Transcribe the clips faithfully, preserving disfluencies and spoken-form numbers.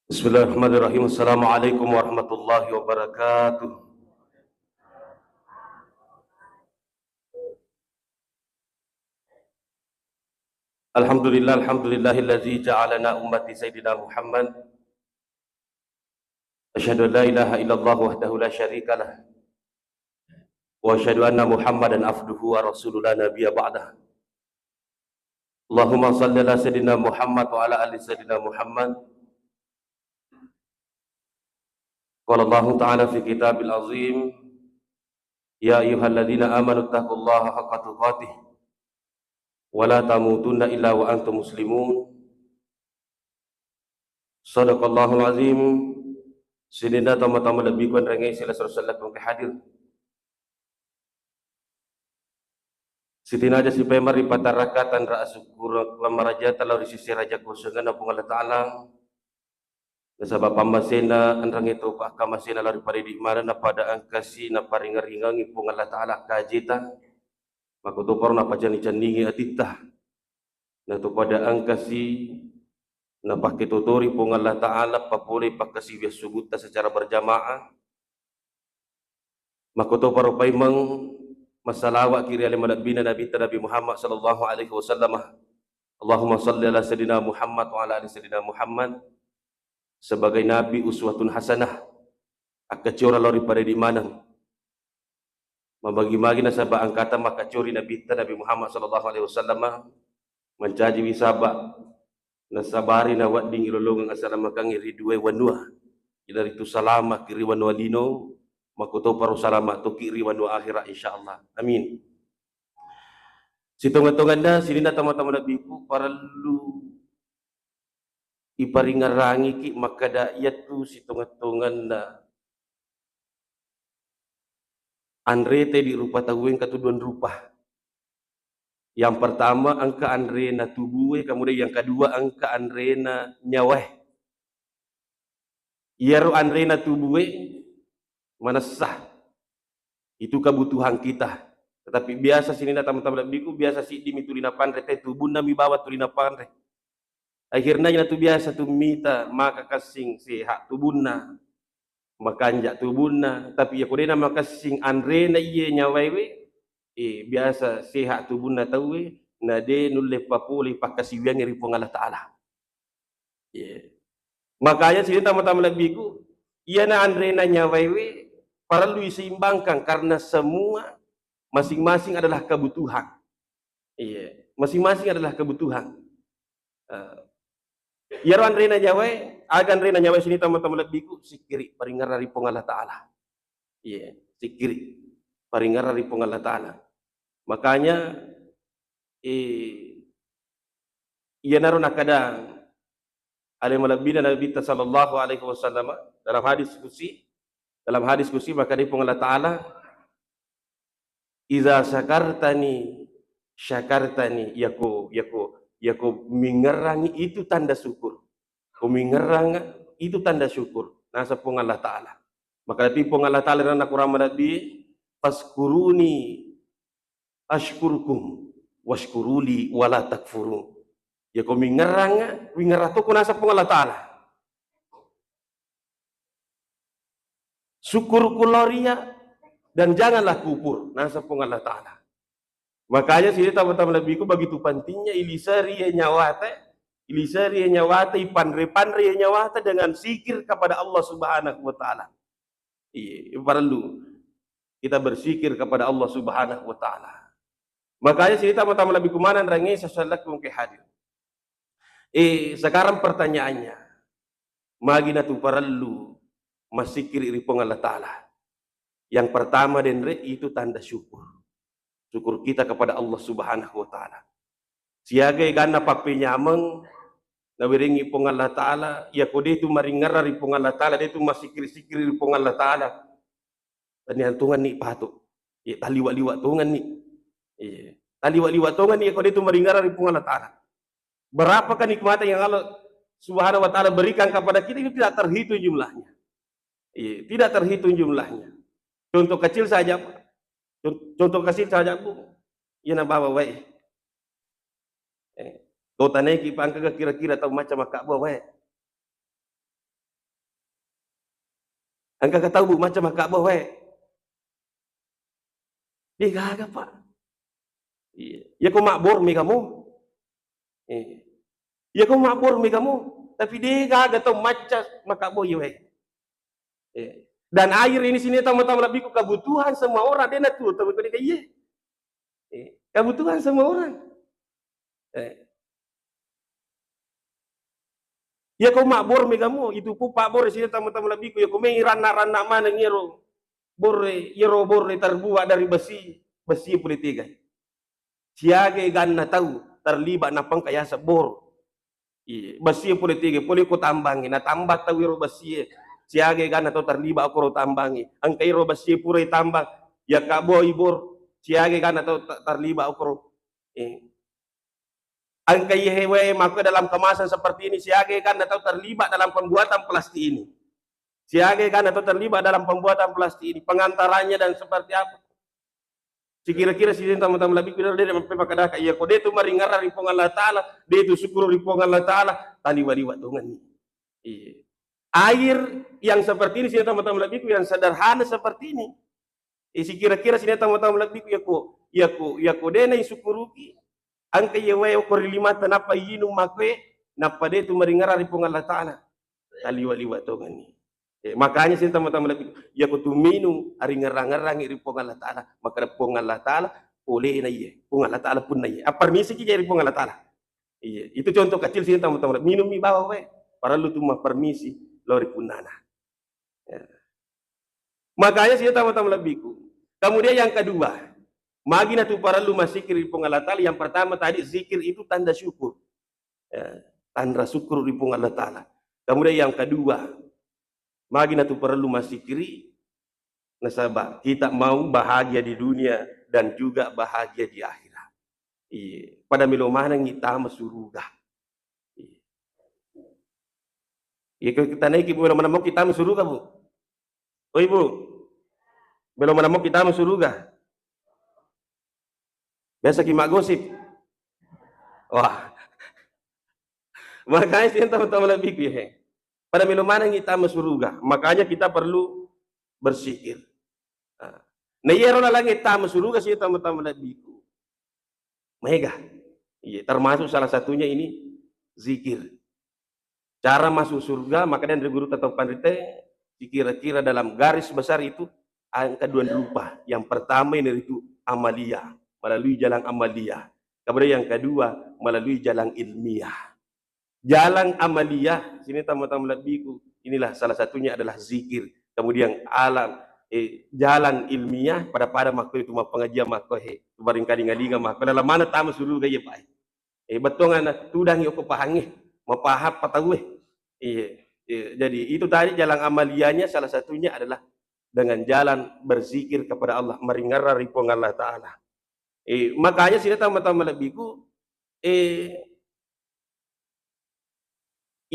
Bismillahirrahmanirrahim. Assalamualaikum warahmatullahi wabarakatuh. Alhamdulillah, alhamdulillahilladzi ja'alana ummati Sayyidina Muhammad. Asyhadu an la ilaha illallah wahdahu la syarikalah. Wa asyhadu anna Muhammadan abduhu wa rasuluh la nabiyya ba'dah. Allahumma salli ala Sayyidina Muhammad wa ala ali Sayyidina Muhammad. Qala Allahu ta'ala fi kitabil azim, "Ya ayyuhalladzina amanu taqullaha haqqa tuqatih wa la tamutunna illa wa antum muslimun." Sadaqallahul azim. Sininna tama-tama lebbiku enrengnge sila sellekku ke hadir. Sitinaja sipemeng ripatarakka tanra asukkureng lammarajata lao ri sisi raja kuasangenna Puang Allah Ta'ala. Nasaba pammasena enrengnge topa akkamasena lao ri paridi maneng napada engkasi naparingerringengi Puang Allah Ta'ala akkajita. Makkutoparo napacenning-cenningi atitta. Natopada engkasi napakketotori Puang Allah Ta'ala papolei pakkasiwiang subutta secara berjamaah. Makkutoparo paimeng massalawa ki ri ale malebbina Nabitta Nabi Muhammad sallallahu alaihi wasallam. Allahumma salli ala Sayyidina Muhammad wa ala ali Sayyidina Muhammad sebagai Nabi uswatun hasanah. Akkaciora lao ri paridi maneng. Mabagi-bagi nasaba engkata makkacori Nabitta Nabi Muhammad sallallahu alaihi wasallam mancajiwi saba nasabari nawedding ilolongeng asalamakeng ri dua wanua. Iyanaritu salama ki ri wanua lino, makkutoparo salama toki ri wanua akhirat insyaallah. Amin. Sitonga-tonganna sininna tama-tama lebbiku parellu iparingerrangiki makkeda iyatu sitonga-tonganna anreta di rupa tauwe engka tu dua rupa. Yang pertama engka anrena tubue, kemudian yang kedua engka anrena nyawae. Iyaro anrena tubue manessa. Itu kebutuhan kita. Tetapi biasa sininna tama-tama lebbiku, biasa siddimi tuli napanre te, tubunna mi bawang tuli napanre. Akhirna iyana tu biasa tu mita maka kessing sehat tubunna, makanja tubunna, tapi iyako dena makessing anrena iye nyawaewe, eh, biasa sehat tubunna tauwe, na de nulle papole pakkasiwiangnge ri Puang Allah Ta'ala. Iya. Makanya sini tama-tama lebbiku, iyana anrena nyawaewe parellu diseimbangkan karena semua masing-masing adalah kebutuhan. Iya, masing-masing adalah kebutuhan. Eh, iyaro anrena nyawae, aga anrena nyawae sini tama-tama lebbiku, sikkiri paringerra ri Puang Allah Ta'ala. Iya, sikkiri paringerra ri Puang Allah Ta'ala. Makanya, eh, iyanaro nakkeda ale malebbina Nabitta sallallahu alaihi wasallam dalam hadis qudsi, dalam hadis qudsi makkeda Puang Allah Ta'ala, "Iza syakartani, syakartani." Yako, yako, yako mingerrangi itu tanda syukur. Ko mingerrang itu tanda syukur. Nasa Puang Allah Ta'ala. Maka ti Puang Allah Ta'ala na Quran malebbi, "Faskuruni asykurkum waskuruli wala takfurun." Yako mingerrang, wingerra to ko nasa Puang Allah Ta'ala. Syukur kuloria dan janganlah kufur, nasa Puang Allah Ta'ala. Makanya sini tama-tama lebbiku begitu pentingnya iliseri nyawata, iliseri nyawata, ipanre-panre nyawata dengan zikir kepada Allah Subhanahu wa Ta'ala. Iya, parellu kita berzikir kepada Allah Subhanahu wa Ta'ala. Makanya sini tama-tama lebbiku maneng rengnge sesallekku ke hadir. Eh, sekarang pertanyaannya, magi natu parellu massikkiri ri Puang Allah Ta'ala? Yang pertama denre itu tanda syukur. Syukur kita kepada Allah Subhanahu wa Ta'ala. Siaga eganna pappenyameng nawerengngi Puang Allah Ta'ala, yako detu maringerra ri Puang Allah Ta'ala, detu massikkiri-sikkiri ri Puang Allah Ta'ala. Tania tongenni pato. Iya, taliwa-liwa tongenni. Iya. Taliwa-liwa tongenni yako detu maringerra ri Puang Allah Ta'ala. Berapa kenikmatan yang Allah Subhanahu wa Ta'ala berikan kepada kita itu tidak terhitung jumlahnya. Iya, tidak terhitung jumlahnya. Contoh kecil saja, Pak. Con-, contoh kecil saja, Bu. Iya na bawa wae. Eh, kau tanai ki pangka kira-kira tau macam makka buah wae. Engka ga tau, Bu, macca makkabbo wae? De gaga, Pak. Iya. Iya ko mabbor mega mo. Eh. Iya ko mabbor mega mo. Tapi de gaga tau macca makkabbo wae. Eh. Dan air ini sini tama-tama lebih ku kebutuhan semua orang, de natu tau ko de iye. Eh. Kebutuhan semua orang. Eh. Iya ko mabbor mega mo, itu pu pabbor sini tama-tama lebih ku, iya ko mei ranna-ranna maneng iyaro bor e, iyaro bor e terbuat dari besi, besi pole tega. Siaga ganna tau terlibat nappa engka yaseng bor. Iya, besi pole tega, pole ko tambangi, natambang tau iyaro besi e. Siaga ganna tau terlibat okoro tambangi. Engka iyaro besi pura tambang, iya kabboi bor, siaga ganna tau ter-, terlibat okoro. Eh. Engka iye hewe maka dalam kemasan seperti ini, siaga ganna tau terlibat dalam pembuatan plastik ini. Siaga ganna tau terlibat dalam pembuatan plastik ini, pengantarannya dan seperti apa. Sikira-kira sini tama-tama lebih ku de mappakadaka, iya ko de tu maringerrang ri Puang Allah Ta'ala, de tu syukur ri Puang Allah Ta'ala, taliwa-liwa tongenni. Iya. Air yang seperti ini sini tama-tama lebih ku yang sederhana seperti ini. Eh, sikira-kira sini tama-tama lebih ku, iya ko, iya ko, iya ko de na isukuruki. Engka iye wae okko ri limatta nappa inung makkoe, nappa de tu maringerrang ri Puang Allah Ta'ala. Taliwa-liwa tongenni. Eh, makanya sini tama-tama lebih, iya ko tu minung, aringerrang-ngerrangi ri Puang Allah Ta'ala. Maka Puang Allah Ta'ala, polena iye. Puang Allah Ta'ala punna iye. Apparmisiki jadi Puang Allah Ta'ala. Iya, itu contoh kecil sini tama-tama lebih. Minummi bawang wae. Parellu tu mapparmisi lao ri punnana. Ya. Makanya sini tama-tama lebihku. Kemudian yang kedua, magi natu parellu masikir ri Puang Allah Ta'ala. Yang pertama tadi, zikir itu tanda syukur. Ya, tanda syukur ri Puang Allah Ta'ala. Kemudian yang kedua, magi natu parellu masikiri, nasaba kita mau bahagia di dunia dan juga bahagia di akhirat. Iya, pada melo manengi tama suruga. Iya. Iya, ko kita naiki, Bu, melo maneng moki tama suruga, Bu? Oi, Bu. Melo maneng moki tama suruga? Biasa ki maggosip. Wah. Makanya sini tama-tama lebih ku, he. Pada melo manengi tama suruga. Makanya kita perlu bersikir. Nah, nah, iyaro lalangnge tama suruga sini tama-tama lebihku. Maega. Iya, termasuk salah satunya ini zikir. Cara masuk surga, maka dari guru atau pandita, dikira-kira dalam garis besar itu angka dua rupa. Yang pertama ini itu amalia, melalui jalan amalia. Kemudian yang kedua, melalui jalan ilmiah. Jalan amalia, sini tama-tama lebihku, inilah salah satunya adalah zikir. Kemudian alam, eh, jalan ilmiah, pada-pada makko itu, ma pengajian makko he, tu baring kalinga-linga makko, dalam mana tama suruga ya, Pak? Eh, bettuanna tudangi okko pahangnge, mapahang pa tauwe. Iya, iya. Jadi itu tadi jalan amalianya salah satunya adalah dengan jalan berzikir kepada Allah, maringerrang ri Puang Allah Ta'ala. Eh, makanya sini tama-tama lebihku, eh,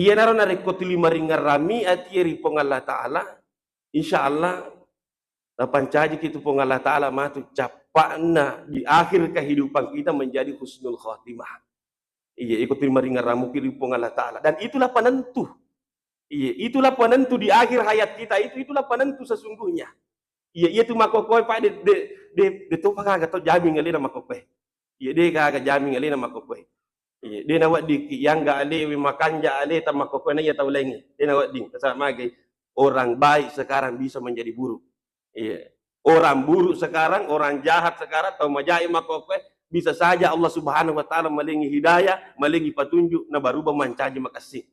iyanaro narekko tuli maringerrangmi atie ri Puang Allah Ta'ala, insya Allah napancajiki tu Puang Allah Ta'ala matu cappa'na di akhir kehidupan kita menjadi husnul khatimah. Iya, iko tuli maringerrang muki ri Puang Allah Ta'ala. Dan itulah penentu. Iya, itulah penentu di akhir hayat kita itu, itulah penentu sesungguhnya. Iya, iya tu makkokkoe, Pak, de, de, de, de topa gaga to jaming alena makkokkoe. Iya, de gaga jaming alena makkokkoe. Iya, de naweddikki yangga alewe, makanja aleta makkokkoe na iya tau laingnge. De nawedding, nasaba magai orang baik sekarang bisa menjadi buruk. Iya. Orang buruk sekarang, orang jahat sekarang, tau majae makkokkoe, bisa saja Allah Subhanahu wa Ta'ala malengi hidayah, malengi patunjuk, na baruba mancaji makessing.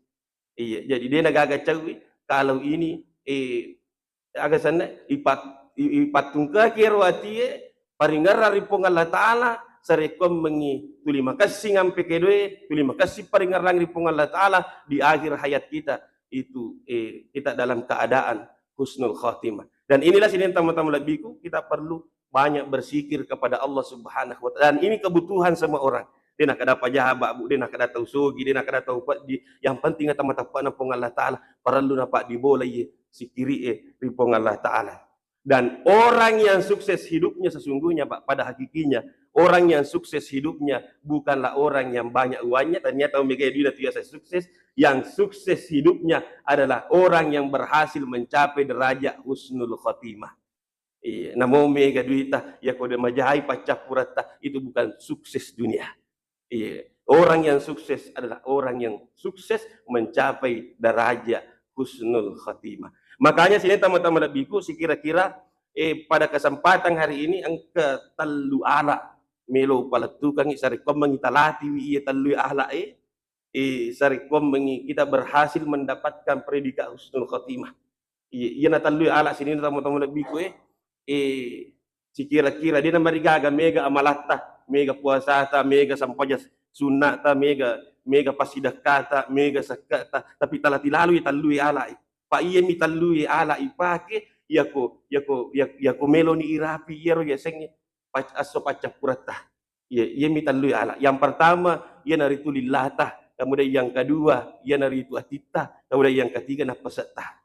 Iya, jadi de nagaga caui kalau ini, eh, aga senna, ipat-, i-, ipattungkaki ero atie, paringerrang ri Puang Allah Ta'ala, sarekkoammengngi tuli makessing ampe kedoe, tuli makessing paringerrang ri Puang Allah Ta'ala, di akhir hayat kita itu, eh, kita dalam keadaan husnul khatimah. Dan inilah sini tama-tama lebihku, kita perlu banyak berzikir kepada Allah Subhanahu wa Ta'ala. Dan ini kebutuhan semua orang. De nakkeda pajaba, Bu, de nakkeda tau sogi, de nakkeda tau peddi. Yang penting ata mateppana Puang Allah Ta'ala. Parellu napaddibolai sikiri'e ri Puang Allah Ta'ala. Dan orang yang sukses hidupnya sesungguhnya, Pak, pada hakikinya, orang yang sukses hidupnya bukanlah orang yang banyak uangnya, ternyata mega duina tu biasa sukses, Yang sukses hidupnya adalah orang yang berhasil mencapai derajat husnul khotimah. Iya, namo mega duita, yako de majai paccappuratta, itu bukan sukses dunia. Iya, orang yang sukses adalah orang yang sukses mencapai derajat husnul khotimah. Makanya sini teman-teman lebihku, sekira-kira eh pada kesempatan hari ini engka tellu ala melo palettukangi sarekkoammengi talatiwi iya tellu ala eh eh, sarekkoammengi kita berhasil mendapatkan predikat husnul khotimah. Iya, iya na tellu ala sininna tamo-tamo lebbiku eh, eh, sikira-kira de namarigaga mega amalatta, mega puasata, mega sampaja sunnata, mega mega pasidakkata, mega sakkata, tapi talati lalui tellu ala. Pak iya mi tellu ala ipake, yako yako yako meloni irapi iyaro yasengnge pac-, asso paccappuratta. Iya, iya mi tellui ala. Yang pertama, iya naritu lillata. Kemudian yang kedua, iya naritu atitta. Kemudian yang ketiga, nappasetta.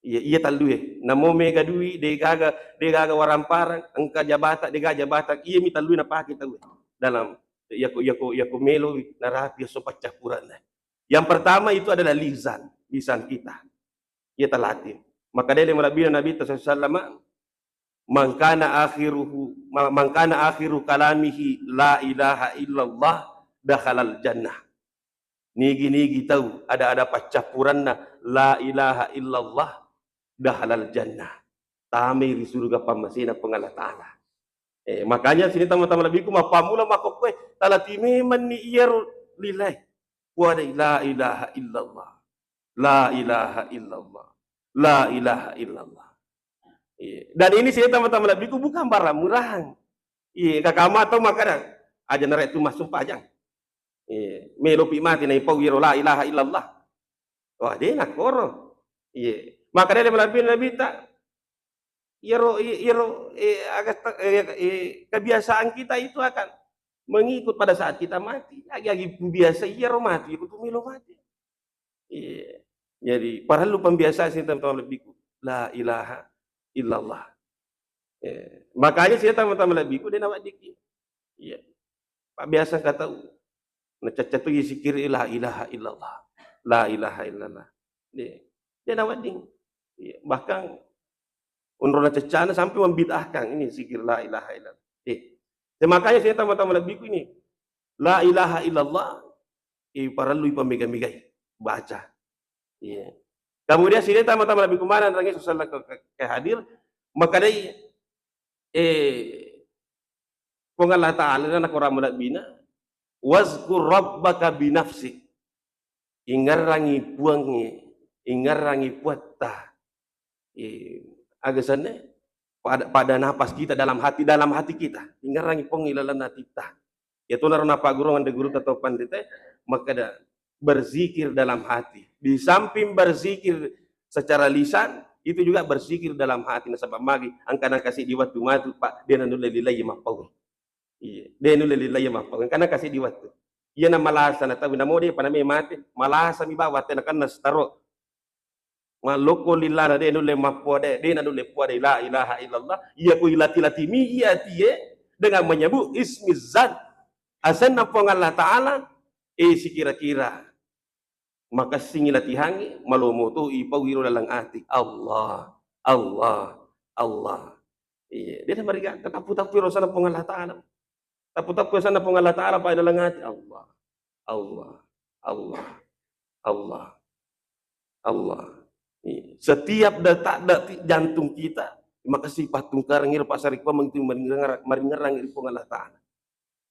Iya, iya tellui. Namo mega dui, degaga, degaga waramparang, engka jabata, degaga jabata. Iya mi tellui napake tau dalam yako yako yako melo narapi so paccappurana. Yang pertama itu adalah lisan, lisan kita. Iya talati. Maka dari melabbina Nabi sallallahu alaihi wasallam, "Man kana akhiruhu, ma-, man kana akhiru kalamihi la ilaha illallah dakhalal jannah." Nigi-nigi tau ada-ada paccappuranna la ilaha illallah dakhalal jannah. Tamai ri surga pammasena Puang Allah Ta'ala. Eh, makanya sini teman-teman lebihku mappamula makkokkoe talati memanni iyaro lilai. Puadai la ilaha illallah. La ilaha illallah. La ilaha illallah. Iya. Dan ini saya teman-teman lebihku bukan barang murahan. Iya, kakama tau makkada aja naretu massumpajang. Iya, melopi mati naipau iyaro la ilaha illallah. Wah, de nakkoro. Iya. Maka dari lebih nabi ta iyaro i-, iyaro eh, aga ta-, eh, eh, kebiasaan kita itu akan mengikut pada saat kita mati. Agi-agi biasa iyaro mati, itu melo mati. Iya. Jadi parellu pembiasaan sih teman-teman lebihku. La ilaha illallah. Eh, makanya sih teman-teman lebihku dia nama diki. Iya. Pak biasa kata nacacca tu sikir la ilaha illallah. La ilaha illallah. Dia, dia nawedding. Iya. Bahkan unro nacaccana sampai membid'ahkan ini sikir la ilaha illallah. Eh. Makanya sih teman-teman lebihku ini. La ilaha illallah. Eh, parellu ipamega-megai. Baca. Iya. Kemudian sini teman-teman lebihku mana nangi susah ke, ke, ke hadir. Maka dai eh Puang Allah Ta'ala na Quran malebbina, "Wazkur rabbaka binafsik." Ingerrangi Puangnge, ingerrangi Puatta. Eh, aga senna? Pada, pada napas kita dalam hati, dalam hati kita. Ingerrangi Puang ilalanna titta. Yatonaro napaggurung ande guru atau pandita, makkada berzikir dalam hati. Di samping berzikir secara lisan, itu juga berzikir dalam hati. Nasaba magi, engka nangka seddi wettu matu, Pak, de nanulle lilai mappau. Iya, de nulle lilai mappau. Engka nangka seddi wettu. Iya na malasa na tau, namo de paname mate, malasa mi bawa tena kanna setaro. Mallokko lillana de nulle mappua de, de nanulle pua de la ilaha illallah. Iya ku ilati-lati mi iya tie dengan menyebut ismi zat. Asenna Puang Allah Ta'ala, eh, sikira-kira makessingi latihangngi, malomo to ipau iro dalam ati. Allah, Allah, Allah. Iya, de namariga, tappu-tappu iro sana Puang Allah Ta'ala. Tappu-tappu sana Puang Allah Ta'ala, pai dalam ati. Allah, Allah, Allah, Allah, Allah. Iya. Setiap detak-detik jantung kita, makessing pattungkareng iro pasarikua mengitu maringerang, maringerang iri Puang Allah Ta'ala.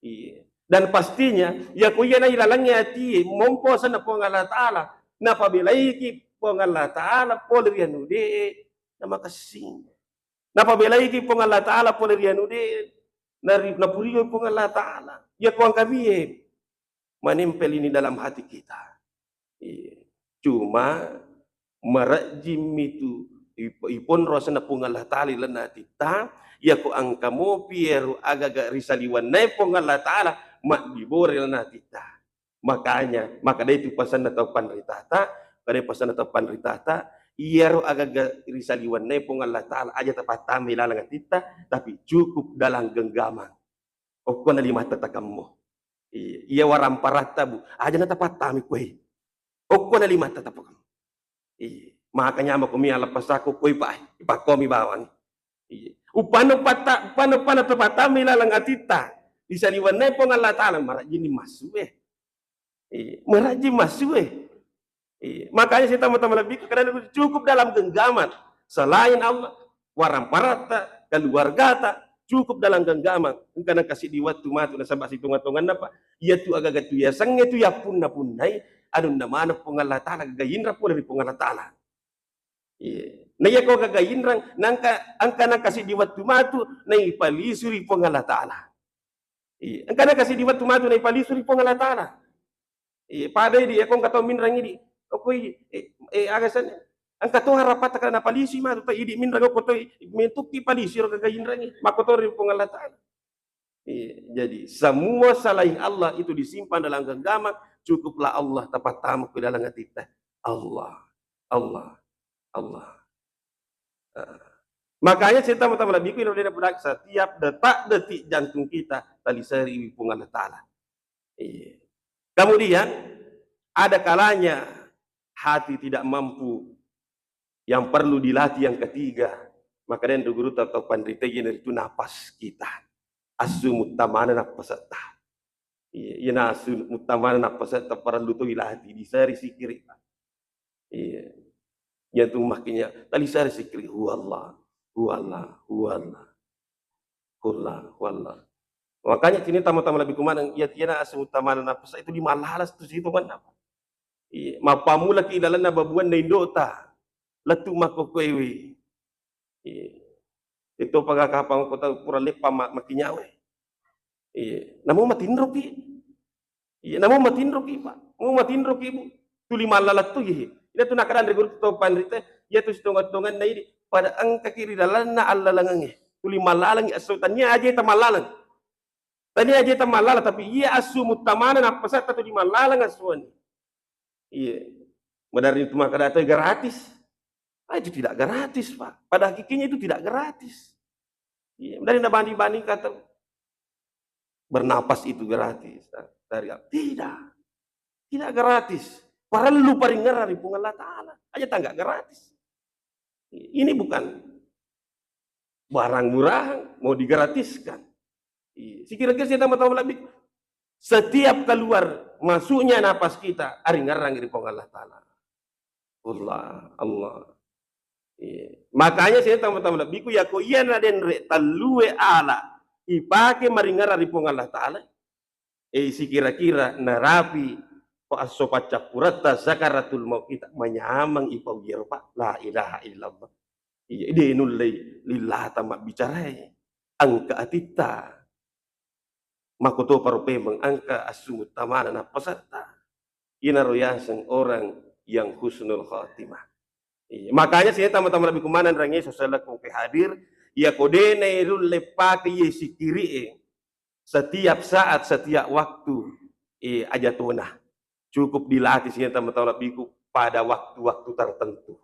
Iya. Dan pastinya, ya ku iya na ilalangngi ati, mompo sana Puang Allah Ta'ala, napabelaiki Puang Allah Ta'ala, pole ri anu de, na makessing. Napabelaiki Puang Allah Ta'ala, pole ri anu de, nari-, napurio Puang Allah Ta'ala. Ya ku angkabie, manempel ini dalam hati kita. Iya. Cuma marejjimmi tu ip-, iponro asenna Puang Allah Ta'ala ilalenna atitta, yako engka mopi ero agaga risaliwennai Puang Allah Ta'ala, maddibore ilalenna atitta. Makanya, makadai tu pasenna tau panritata, kadai pasenna tau panritata, iyaro agaga risaliwennai Puang Allah Ta'ala, aja tapattama ilaleng atitta, tapi cukup dalam genggaman. Okkona limatta takammo. Iya, iya waramparatta, Bu. Aja na tapattami kuwe. Okko na lima tatapokan. Iya. Maka nyamako mi ala pasako koi pa, ipakkomi bawang. Iya. Upano pata, upano pana tepatami laleng atitta. Disaliwennai Puang Allah Ta'ala, marajini masue. Iya. Marajin masue. Iya. Makanya saya tambah-tambah lebih, kadang cukup dalam genggaman. Selain Allah, waramparatta, keluargata, cukup dalam genggaman. Engka nengka siddi wettu matu nasaba sitonga-tonganna, Pak. Iyatu agaga tu yasengnge tu yappunna-punnai, anunna maneng Puang Allah Ta'ala, gagainra pole ri Puang Allah Ta'ala. Iya. Na iya ko gagainrang, nangka, engka nengka siddi wettu matu, naipalisu ri Puang Allah Ta'ala. Iya. Engka nengka siddi wettu matu, naipalisu ri Puang Allah Ta'ala. Iya, pada idi, iya, ko engka tau minrang idi. Okko idi, eh, eh, aga senna? Engka to harapatta kada napalisi matu, ta idi minrang okko to, mentukki palisi ro gagainrangi. Makkotori Puang Allah Ta'ala. Iya, jadi semua selain Allah itu disimpan dalam genggaman, cukuplah Allah tapattama ke dalam hatitta. Allah, Allah, Allah. Ah. Makanya saya tambah-tambah lebih, setiap detak-detik jantung kita taliseri Puang Allah Ta'ala. Iya. Kemudian ada kalanya hati tidak mampu, yang perlu dilatih yang ketiga. Maka dan guru atau pandita itu napas kita. Asu muttamana napasetta. Iya, iya na asu muttamana napasetta parellu to dilatih, diseri sikiri. Iya. Jantung makinnya taliseri sikiri, huwallah, huwallah, huwallah. Huwallah, huwallah. Makanya sini tama-tama lebih kumanang, iya tiana asu muttamana napasetta itu di malalas tu situ kan apa? Iya, mappamula ki lalenna babuanna indota. Lettu makkokkoewe. Iya. Itu paga kapang kota pura leppa ma-, makinyawe. Iya. Namo matinroki. Iya, namo matinroki, Pak. Mau matinroki, Bu. Tuli mallalang tu, iya. Ina tu nakadang ri guru to panrita, iya tu sitonga-tonganna idi. Pada engkaki ri lalenna allalangengnge. Tuli mallalang asu tania aja tamallalang. Tania aja tamallalang, tapi iya asu muttamana napasetta tu di mallalang asuanni. Iya. Madarri tu makkada to gratis. Ah, itu tidak gratis, Pak. Pada hakikatnya itu tidak gratis. Iya, dari nabanding-banding kata bernapas itu gratis. Dari tidak. Tidak gratis. Parellu paringerang ri Puang Allah Ta'ala. Aja tangga gratis. Ini bukan barang murahan mau digratiskan. Iya. Sikira-kira saya tambah-tambah lebih. Setiap keluar masuknya napas kita, aringerang ri Puang Allah Ta'ala. Allah, Allah. Iya. Makanya saya tambah-tambah lebih ku, ya ko iya na denre tellue ala ipake maringerang ri Puang Allah Ta'ala. Eh, sikira-kira narapi pa-, esso paccappuretta sakaratul maut kita, manyameng ipau iyaro, Pak. La ilaha illallah. Iya, de nullei lillata mabbicarai. Engka atitta. Makkotoparo pemeng engka asu muttamana napasetta. Inaro yaseng orang yang husnul khatimah. Iya. Makanya saya tambah-tambah lebih kumanang rangi sosial ke hadir. Ya ko de nairulle pake ye sikiri e. Setiap saat, setiap waktu, eh, aja tona. Cukup dilatih sini teman-teman lebihku pada waktu-waktu tertentu.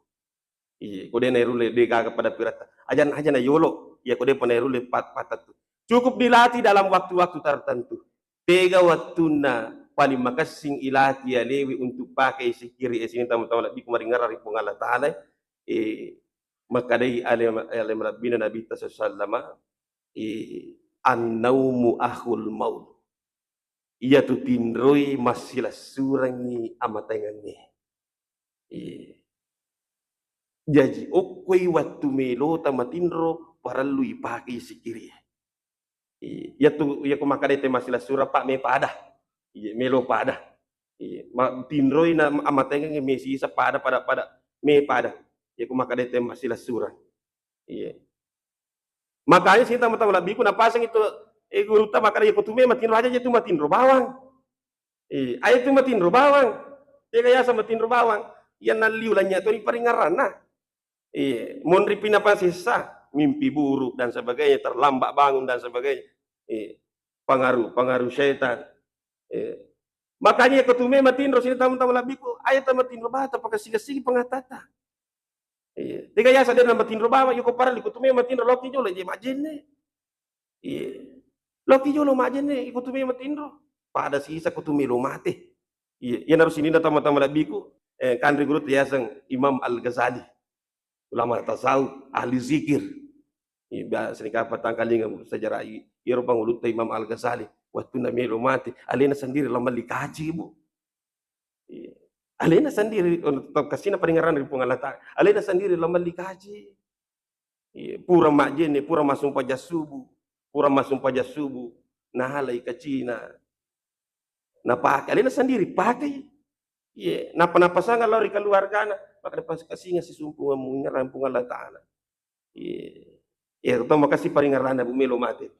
Iya, ko de nairulle de gaga pada piratta. Aja, aja na yolo. Iya, ko de pa nairulle pat-, patattu. Cukup dilatih dalam waktu-waktu tertentu. Tega wattunna paling makessing ilatih alewe untuk pakai sikiri e sini teman-teman lebihku maringerang ri Puang Allah Ta'ala. Eh, makadai ale, ale marabbina Nabi sallallahu alaihi wasallam. Eh, annaumu akhul maut. Iyatu tinroi massilessurengngi amatengengnge. Iya. Jaji okkoi wettu melota matinro parellu ipake sikiri. Iya. Iyatu, iyako makkeda te massilessureng, Pak, me pada. Iya, melo pada. Iya, ma-, tinroi na amatengengnge mesisa pada, pada, pada, me pada. Iyako makkeda te massilessureng. Iya. Makanya sini teman-teman lebihku napasang itu, eh, gurutta makkeda, iya ko tu me matinro aja, aja tu matinro bawang. Eh, aja tu matinro bawang. Tega yaseng matinro bawang. Iya nalliu lanya tu riparingerranna. Eh, monri pinapang sessa, mimpi buruk dan sebagainya, terlambat bangun dan sebagainya. Eh, pengaruh, pengaruh setan. Eh, makanya ko tu me matinro sini teman-teman lebihku, aja tu matinro bawang, pakasigi-sigi pengatata. Iya. Tega yaseng de na matinro bawang, iko parellu ko tu me matinro, loki jolo je majenne. Iya. Loki jolo majenne, iko tu me matinro. Pada sisa ko tu melo mate. Iya, iyanaro sininna tama-tama labbiku, eh, kanre guru yaseng Imam Al-Ghazali. Ulama tasawuf, ahli zikir. Iya, biasa ni kapang tangkalinga sejarah i-, iyaro pangulutta Imam Al-Ghazali. Wettunna melo mate, alena sendiri lamelli kaji, Bu. Iya. Alena sendiri, untuk kasina paringerrang ri Puang Allah Ta'ala. Alena sendiri lamelli kaji. Iya, pura majjenne, pura massumpajang subuh, pura massumpajang subuh, nahalai kacina, napake, alena sendiri pakai. Iya, napa-napa sanga lao ri keluargana, maka depan kasingeng sisumpung muingerang Puang Allah Ta'ala. Iya. Iya, to makassi paringerrana, Bu, melo mate.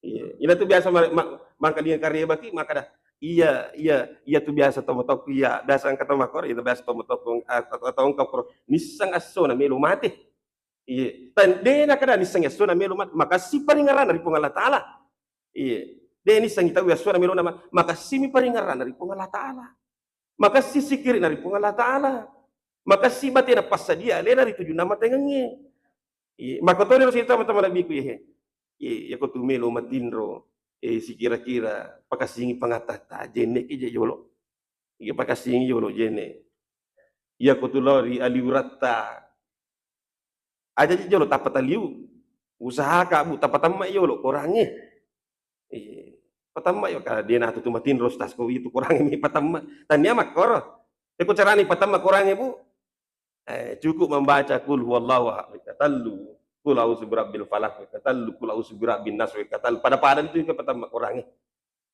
Iya, ina tu biasa ma-, ma-, mangkalinga karebaki, makkada, "Iya, iya, iya tu biasa tomatoku, iya, biasa engka tomakoro, iya biasa tomatoku, a-, atau, atau engka koro." Nisseng essona melo mate. Iya, tan-, de nakkada nisseng essona melo mate, makassi paringerrana ri Puang Allah Ta'ala. Iya, de nisseng tau essona melo nama, makassimi paringerrana ri Puang Allah Ta'ala. Makassi sikirina ri Puang Allah Ta'ala. Makassi batena passadia alena ri tujunna matengengnge. Iya, makkotori ro sita tama-tama labbiku, iya. Iya, iya ko tu melo matinro, eh, sikira-kira pakassingi pangatta-atta, jenne ki je jolo. Iya, pakassingi jolo jenne. Iya ko tu lao ri aliuratta. Aja je jolo tappa taliu. Usahaka, Bu, tappa tamma jolo korangnge. Iya. Patamma yo, ka de natu tu matinro, Ustaz, ko itu korangnge mi patamma. Tania makkoro. Eko carani patamma korangnge, Bu? Eh, cukup membaca Qul huwallahu ahad wekka tellu, Qul a'udzu birabbil falaq wekka tellu, Qul a'udzu birabbin nas wekka tellu. Pada-pada itu ke patamma korangnge.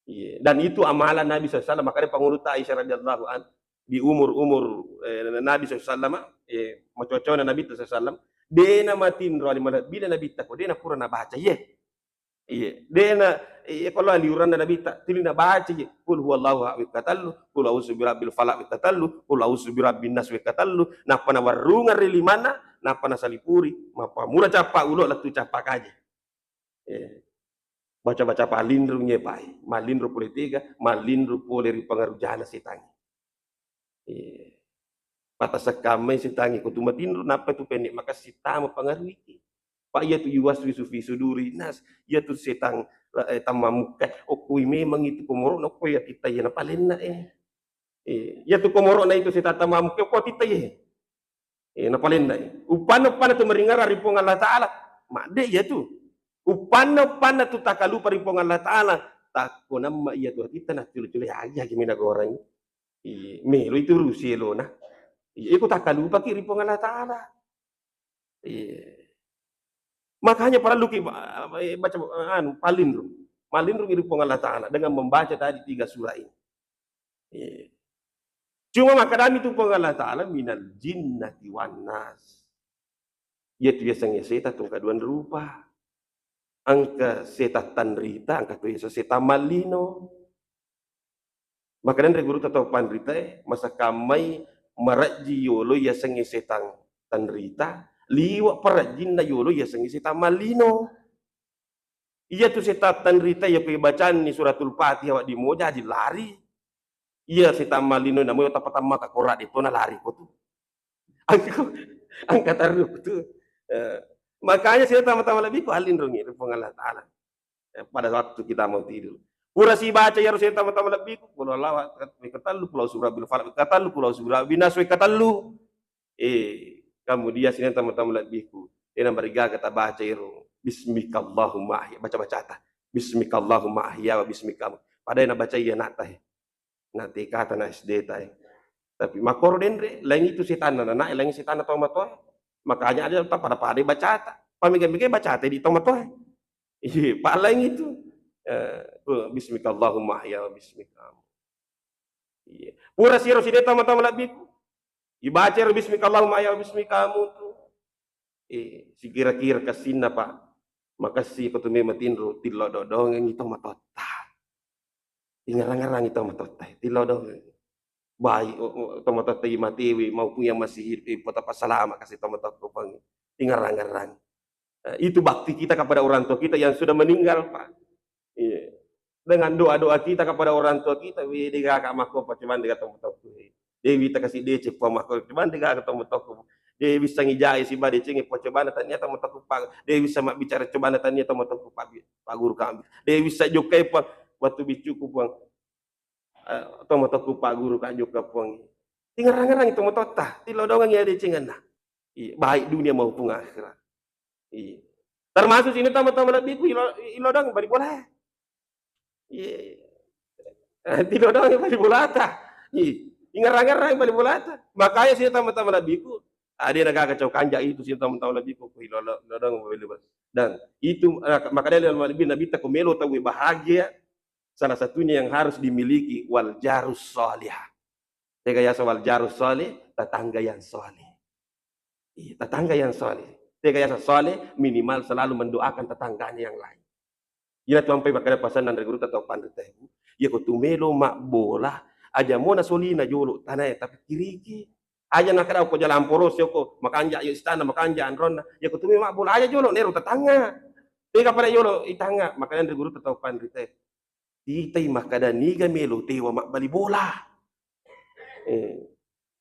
Iya. Dan itu amalan Nabi sallallahu alaihi wasallam. Makanya pangulutta Aisyah radhiyallahu an, di umur-umur, eh, Nabi sallallahu alaihi wasallam, eh, macoa-coana Nabi sallallahu alaihi wasallam, de namatinro ali malebbina Nabitta ko de napura nabaca, iye. Iya, de na, iya, ko lao aliuranna Nabitta, tuli nabaca je, Qul huwallahu ahad wekka tellu, Qul a'udzu birabbil falaq wekka tellu, Qul a'udzu birabbin nas wekka tellu, nappa nawarrungeng ri limanna, nappa nasalipuri, mappamula cappa ulo lettu cappa kaje. Iya. Baca-baca palinrung ye, Pak. Malinru pole tega, malinru pole ri pangarujana setangnge. Eh, patasekkammai setangnge ko tu matinro, nappa tu penne makassi tama pangaruiki. Pa iya tu yuwaswisu fi suduri nas, iya tu setang, eh, tammamukka, okkoi memang itu komoro'na, okkoi atitta iya napalenna, eh. Eh, iya tu komoro'na itu setang tammamukka, okkoi atitta iya. Eh, napalenna, eh. Uppanna, uppanna tu maringerrang ri Puang Allah Ta'ala, madde iya tu. Uppanna, uppanna tu takalupa ri Puang Allah Ta'ala, takko namma iya tu atitta naccule-cule agi-agi mena goreng. Iya, melo itu rusi elona. Iya, iko takkalupaki ri Puang Allah Ta'ala. Iya. Makanya parelluki ba-, eh, baca, anu, palinrung. Malinrung ri Puang Allah Ta'ala dengan membaca tadi tiga surah ini. Iya. Cuma makkadami tu Puang Allah Ta'ala, "Minal jinnati wan nas." Iya tu yasengnge setang tongkaduan rupa. Engka setang tanrita, engka tu yaseng setang mallino. Makkedani ri gurutta tau panritae, masakkammai marejji yolo yasengnge setang tanrita, liwe' parejjinna yolo yasengnge setang mallino. Iya tu setang tanrita, iya ko ibacanni Suratul Fatihah wedding moja, aja lari. Iya setang mallino namo tappa tammaka kora de tona lari ko tu. Angka, angka terru tu. Eh, makanya setang tama-tama lebbi ko alinrungi ri Puang Allah Ta'ala. Eh, pada waktu kita mau tidur. Pura sibaca iyaro setang tama-tama lebbiku, Qul huwallahu ahad wekka tellu, Qul a'udzu birabbil falaq wekka tellu, Qul a'udzu birabbin nas wekka tellu. Eh, kemudian sininna tama-tama lebbiku, de namarigaga tabaca iro, "Bismikallahumma ahya," baca-bacata. "Bismikallahumma ahya wa bismika." Padahal nabaca iya ana'ta, he. Na T K ta, na S D ta, eh. Tapi makkoro denre, laing itu setanna nana, laing setanna tomatoa. Makanya ada pada-pada bacata. Pamega-mega bacata di tomatoa. Iya, pa laing itu. Eh, bismikallahumma ahya wa bismika. Iya. Pura siro side tama-tama labbiku. Ibaca ro bismikallahumma ahya wa bismika amutu. Eh, sikira-kira kassinna, Pak. Makassi ko tu memang tinro, tillo dodongengi tomatotta. Ingerang-ngerangi tomatotta, tillo dongeng. Baik, o, o, tomatotta i matewe maupun yang masih hidup, eh, patappa salama kasi tomatotta, Puang. Ingerang-ngerangi. Eh, itu bakti kita kepada orang tua kita yang sudah meninggal, Pak. Iya. Dengan doa-doa kita kepada orang tua kita, we, de gaga makko, Pak, cuman de gaga tomatotta. De wita kasi deceng, Puang, makko, cuman de gaga tomatotta. De wissangi jae siba decengnge, Puang, cobana tania tomatotta, Pak. De wissa mabbicara, cobana tania tomatotta, Pak. Pak Guru kami. De wissa jokkai, Puang, wettu biccuku, Puang. eh, tomatoku Pak Guru ka jokka Puang. Tingerang-ngerang tomatotta, tilodongang iya decengenna. Iya, baik dunia maupun akhirat. Iya. Termasuk sini tama-tama lebbiku ilo, ilodong bali bola. Iya. Eh, tilodong bali bolata. Iya. Ingerang-ngerang bali bolata. Makanya sini tama-tama lebbiku. Ada negara kacau kanja itu sini tama-tama lebbiku. Ku ilodong bali bola. Dan itu, eh, makanya Nabi, Nabi ta ko melo tau bahagia. Salah satunya yang harus dimiliki wal jarus salih. Tega yasa wal jarus salih, tetangga yang saleh. Iya, tetangga yang saleh. Tega yasa saleh, minimal selalu mendoakan tetangganya yang lain. Iyana tu ampai makkeda pasanna ri gurutta tau panrita, Bu. Iya ko tu melo mabbola, aja mona solina jolo tanae, tapi kiriki. Aja nakkeda ko jalan poros yo ko makanja yo istana, makanja anronna. Iya ko tu melo mabbola, aja jolo nero tetangga. Tega pada jolo itangga, makkeda ri gurutta tau panrita. Titai makkeda niga melo tewa mabbali bola. Eh,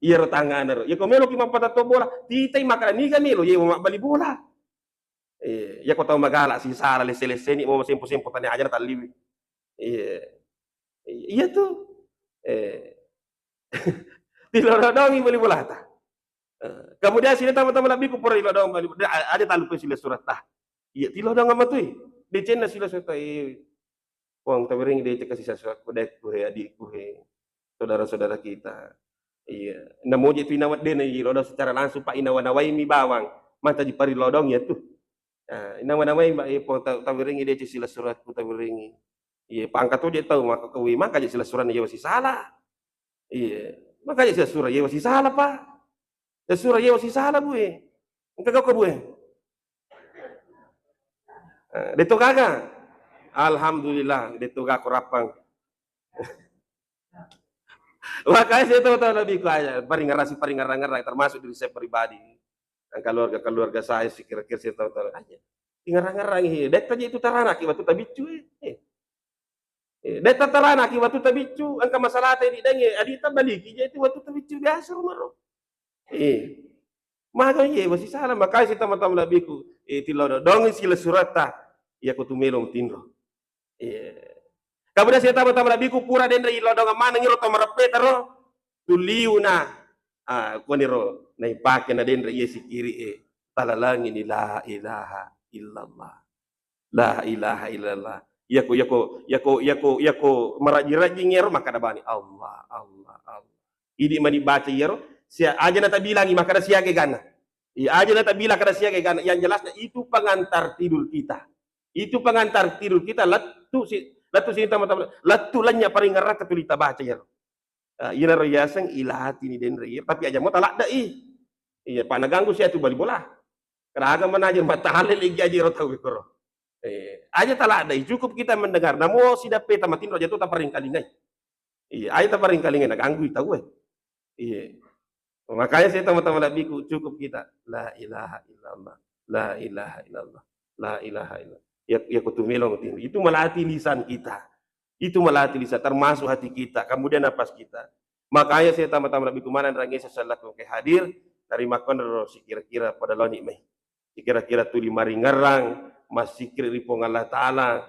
iyaro tangana ro. Iya ko meloki mappatatto bola, titai makkeda niga melo yewa mabbali bola. Eh, iya ko tau magala sisala lesse-lesseni mo sempo-sempo tane aja natalliwi. Iya. Iya tu. Eh. Tilodongi bali bolata. Eh, kemudian sini tama-tama lebbiku pura ilodong bali. Ada talu pe sila suratta. Iya, tilodong amatui. Decenna sila suratta. Eh, Puang, tawiring de cekka sisa surakku, dekku he, adikku he, saudara-saudara kita. Iya. Namoji tu inawa dena ilodong secara langsung, Pak, inawa-nawaimi bawang. Mata ji parilodong ya tu. Nah, inawa-nawai, Mbak, eh, Puang, ta-, tawiringi de sila surakku, tawiringi. Iya, pangkat tu je tau maka kawi, maka je sila suran yewa sisala. Iya. Maka je sila suran yewa sisala, Pak. Sesura yewa sisala, Bu, eh. Engka gauka, Bu, eh. Eh, detto gaga. Alhamdulillah, detto gaga ko rappang. Makanya saya tahu-tahu lebih kaya, paringerasi, paringerang-ngerang, termasuk diri saya pribadi. Dan keluarga-keluarga saya, si kira-kira saya tahu-tahu aja. Ingerang-ngerangi, eh. Detta je itu tarana ki waktu tabiccu, eh. Eh. Eh, detta tarana ki waktu tabiccu, engka masalah tadi dengi, eh, adi tabaliki je itu waktu tabiccu biasa rumah ro. Eh. Maka ye, masih salah, makanya si tama-tama nabiku, eh, tilo dong sila surata, iya kutu melo tinro. Iya. Kemudian saya tama-tama nabiku pura denre ilodong maneng iro to mareppe taro. Tuliuna. Ah, koniro naipake na denre iya sikiri e. Talalangi ni la ilaha illallah. La ilaha illallah. Yako, yako, yako, yako, yako maraji-raji ngero maka dabani Allah, Allah, Allah. Idi mani baca iyaro, sia-, aja natabilangi maka siaga gana. Iya, aja natabilang kada siaga gana. Yang jelasnya itu pengantar tidur kita. Itu pengantar tidur kita, lettu si, lettu si tama-tama, lettu lenya paringerrang tuli tabaca iyaro. Ah, iyaro yaseng ilatini denre iya, tapi aja mo taladdai. Iya, pa naganggu sia tu bali bola. Keraga manajer matale legi aja ro tau koro. Eh, aja taladdai, cukup kita mendengar. Namo sidappe tamatinro aja tu taparingkalingai. Iya, aja taparingkalingai naganggui tau e. Iya. Makanya saya tama-tama nabiku cukup kita la ilaha illallah, la ilaha illallah, la ilaha illallah. Ya, ya kutu melo itu melatih lisan kita. Itu melatih lisan, termasuk hati kita, kemudian napas kita. Makanya saya tama-tama nabiku mana rangi sesalakku ke hadir dari makon ro si kira-kira pada loni mai. Si kira-kira tuli maringerrang, masikir ri Puang Allah Taala,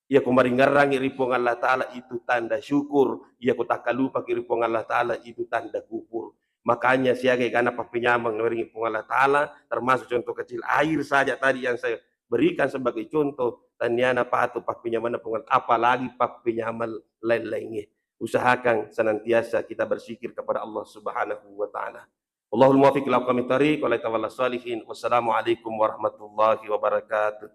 Iyako maringerrangi ri Puang Allah Taala itu tanda syukur, iyako takkalupaki ri Puang Allah Taala itu tanda kufur. Makanya siaga egana pappenyameng nawerengi Puang Allah Taala, termasuk contoh kecil air saja tadi yang saya berikan sebagai contoh, taniana patu pappenyameng Puang Allah, apalagi pappenyameng lain-lainnya. Usahakan senantiasa kita berzikir kepada Allah Subhanahu wa Taala. Allahul muwaffiq ila aqwamit thariq, wa la tawalla shalihin. Wassalamualaikum warahmatullahi wabarakatuh.